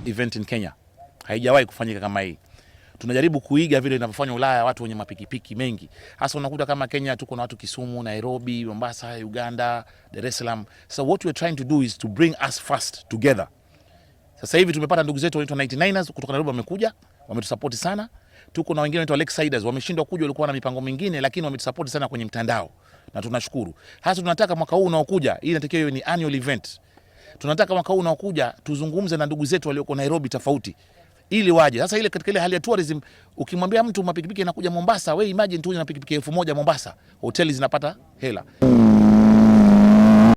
event in Kenya, haijawahi kufanyika kama hii. Tunajaribu kuiga vile inavyofanywa Ulaya, watu wenye mapikipiki mengi. Hasa unakuta kama Kenya tuko na watu Kisumu, Nairobi, Mombasa, Uganda, Dar es Salaam. So what we are trying to do is to bring us first together. Sasa hivi tumepata ndugu zetu wanaitwa 99ers kutoka Nairobi, wamekuja, wametusupport sana. Tuko na wengine wanaitwa Lakesiders, wameshindwa kuja, walikuwa na mipango mingine, lakini wametusupport sana kwenye mtandao na tunashukuru. Hasa tunataka mwaka huu unaokuja, hii inatakiwa iwe ni annual event. Tunataka mwaka huu unaokuja tuzungumze na ndugu zetu walioko Nairobi tofauti ili waje. Sasa ile katika ile hali ya tourism, ukimwambia mtu mapikipiki yanakuja Mombasa, we imagine tu na pikipiki 1000 Mombasa, hoteli zinapata hela.